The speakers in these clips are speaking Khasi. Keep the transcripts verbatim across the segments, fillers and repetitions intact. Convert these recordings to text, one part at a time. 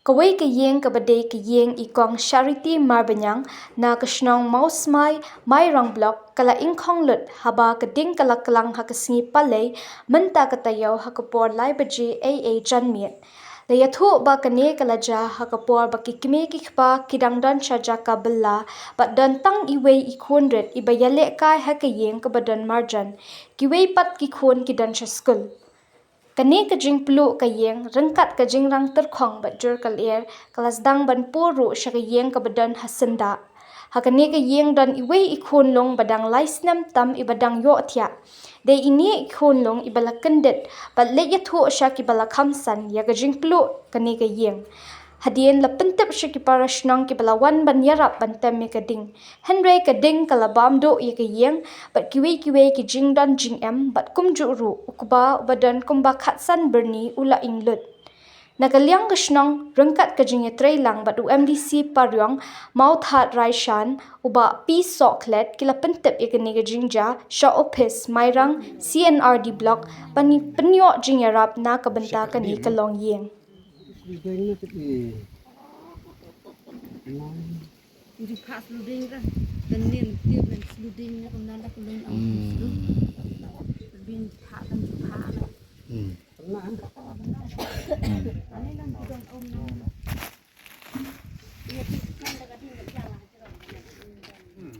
Kawei ka ïing kaba dei ka ïing i Kong Charity Marbaniang na ka shnong Mawsmai, Mairang Block, ka la ingkhong lut haba ka ding ka la klang ha ka sngi Palei mynta ka taïew ha ka por lai baje eiei janmiet. La ïathuh ba kane ka la jia ha ka por ba ki kmie ki kpa ki dang don sha jaka bylla bad don tang iwei i khun rit iba ïalehkai ha ka ïing kaba don marjan. Kiwei pat ki khun ki don sha skul. Kane ka jingpluh ka ïing ryngkat ka jingrang tyrkhong bad jur ka lyer ka la sdang ban pur ruh sha ka ïing kaba don ha syndah. Ha kane ka ïing don iwei i khun lung ba dang lai snem tam iba dang ïohthiah. Dei ine i khun lung iba la kyndit bad leit ïathuh sha kiba la kham san ïa ka jingpluh kane ka ïing. Hadien la pyntip sha ki para shnong kiba la wan ban ïarap ban tem ïa ka ding. Hynrei ka ding ka la bam duh ïa ka ïing bad kiwei kiwei ki jingdon jingem bad kumjuh ruh u kba uba don kumba khatsan byrni u la ing lut. Na ka liang ka shnong ryngkat ka jingïatreilang bad u M D C Pariong Mawthadraishan u Bah P Sohkhlet ki la pyntip ïa kane ka jingjia sha ophis Mairang C and R D Block ban pynïoh jingïarap na ka bynta kane ka longïing. Ju phah sluding ra. Kan nin tip nan sluding na kumna da kulun au. Hmm. Bin phah kan ju phah na. Hmm. Ani nan ju dong um na. Iya tip kan da ka ding da jala. Hmm.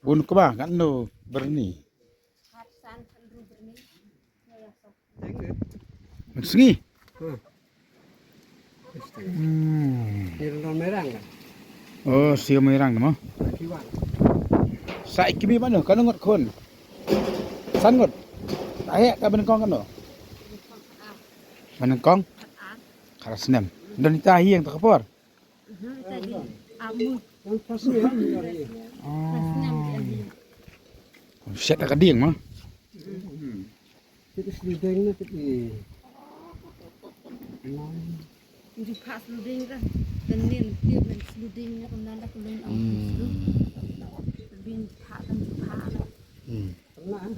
Bun kba katno byrni? Sngi. Hmm. Hmm. Ni rong merang kan? Oh, sio merang mo. Kiwan. Sa i kmie mano, katno ngut khun? San ngut. Tahe ka banyngkong katno? Banyngkong? Khatar snem. Don ita hiang ta ka por? Mhm, ita hiang. Amu. Khatar snem. Oh. Khatar snem. Shet ka ding mo. Hmm. Kita slideng na kita. Ju phah sluding ra. Kan nin tip nan sluding na kumna da kulun au. Hmm. Bin phah kan ju phah na. Hmm. Pernah, eh?